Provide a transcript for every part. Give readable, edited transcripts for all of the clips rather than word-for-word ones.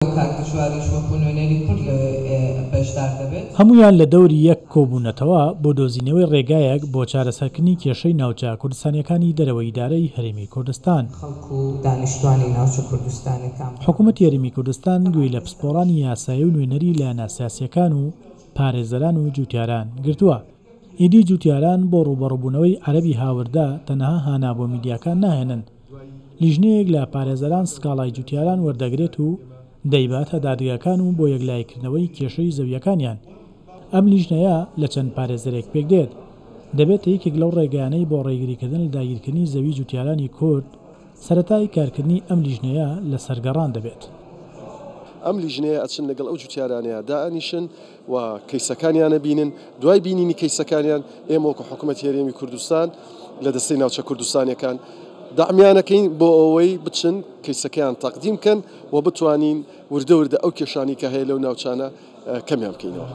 کاک دژواریش وەکو نوێنەری کورد لەوێ بەشدار دەبێت. هەموویان لە دەوری یەک کۆبوونەتەوە بۆ دۆزینەوەی ڕێگایەک بۆ چارەسەرکردنی کێشەی ناوچە کوردستانییەکانی دەرەوەی ئیدارەی هەرێمی کوردستان. خەڵک و دانیشتوانی ناوچە کوردستانیەکان. حکومەتی هەرێمی کوردستان گوێی لە پسپۆڕانی یاسایی و نوێنەری لایەنە سیاسییەکان و پارێزەران و جوتیاران گرتووە. ئیدی جوتیاران بۆ ڕووبەڕووبوونەوەی عەرەبی هاوردە تەنها هانا بۆ میدیاکان ناهێنن. لیژنەیەک لە پارێزەران سکاڵای جوتیاران وەردەگرێت و دەیباتە دادگاکان و بۆ یەکلاییکردنەوەی کێشەی زەوییەکانیان. ئەم لیژنەیە لە چەند پارێزەرێک پێکدێت. دەبێتە یەکێک لەو ڕێگایانەی بۆ ڕێگریکردن لە داگیرکردنی زەوی جوتیارانی کورد، سەرەتای کارکردنی ئەم لیژنەیە لەسەر گەڕان دەبێت. ئەم لیژنەیە ئەچن لەگەڵ ئەو جوتیارانەیا دائەنیشن و کەیسەکانیان ئەبینن، دوای بینینی کەیسەکانیان ئێمە وەکو حکومەتی هەرێمی کوردستان لە دەستەی ناوچە کوردستانیەکان دەعمیان ئەکەین بۆ ئەوەی بچن کەیسەکەیان تەقدیم کەن و بتوانین وردە وردە ئەو کێشانەی کە هەیە لەو ناوچانە کەمیان بکەینەوە.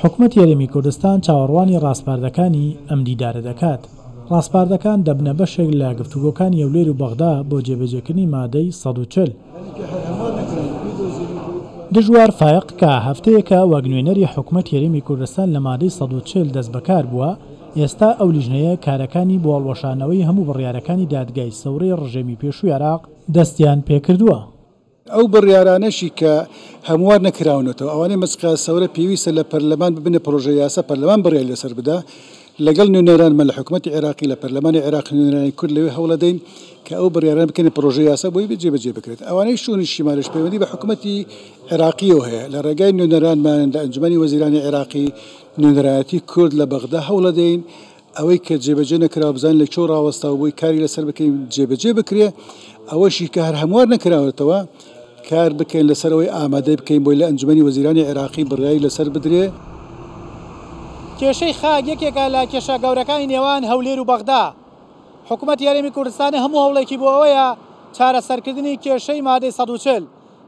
حکومەتی هەرێمی کوردستان چاوەڕوانی ڕاسپاردەکانی ئەم دیدارە دەکات. ڕاسپاردەکان دەبنە بەشێک لە گفتوگۆکانی هەولێر و بەغدا بۆ جێبەجێکردنی مادەی 140. دژوار فایەق کە هەفتەیەکە وەک نوێنەری حکومەتی هەرێمی کوردستان لە مادەی 140 دەستبەکار بووە، ئێستا ئەو لیژنەیە کارەکانی بۆ هەڵوەشانەوەی هەموو بڕیارەکانی دادگای سەورەی ڕژێمی پێشووی عێراق دەستیان پێکردووە. ئەو بڕیارانەشی کە هەموار نەکراونەتەوە، ئەوانەی مەسقا سەورە پێویستە لە پەرلەمان ببنە پڕۆژە یاسا، پەرلەمان بڕیاری لەسەر بدا، لەگەڵ نوێنەرانمان لە حکومەتی عێراقی، لە پەرلەمانی عێراق نوێنەرانی کورد لەوێ هەوڵەدەین کە ئەو بڕیارانە بکەینە پڕۆژە یاسا بۆی جێبەجێ بکرێت. ئەوانەی شوونی شیمالش پەیوەندی بە حکومەتی عێراقییەوە هەیە، لە ڕێگای نوێنەرانمان لە ئەنجومەنی وەزیرانی عێراقی، نوێنەرایەتی کورد لە بەغدا هەوڵەدەین ئەوەی کە جێبەجێ نەکراوە بزانین لە کوێ ڕاوەستاوە بۆی کاری لەسەر بکەین جێبەجێ بکرێ، ئەوەشی کە هەر هەموار نەکراوەتەوە کار بکەین لەسەر ئەوەی ئامادەی بکەین بۆی لە ئەنجومەنی وەزیرانی عێراقی بڕیاری لەسەر بدرێ. کێشەی خاک یەکێکە لە کێشە گەورەکانی نێوان هەولێر و بەغدا. حکومەتی هەرێمی کوردستان هەموو هەوڵێکی بۆ ئەوەیە چارەسەرکردنی کێشەی مادەی 140،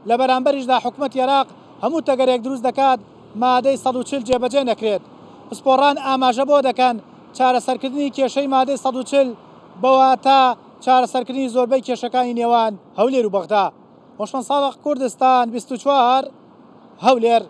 لە بەرامبەریشدا حکومەتی عێراق هەموو تەگەرێک دروست دەکات مادەی 140 جێبەجێ نەکرێت. پسپۆڕان ئاماژە بەوە دەکەن، چارەسەرکردنی کێشەی مادەی 140 بە واتا چارەسەرکردنی زۆربەی کێشەکانی نێوان هەولێر و بەغدا. هۆشمەند سادق، کوردستان 24، هەولێر.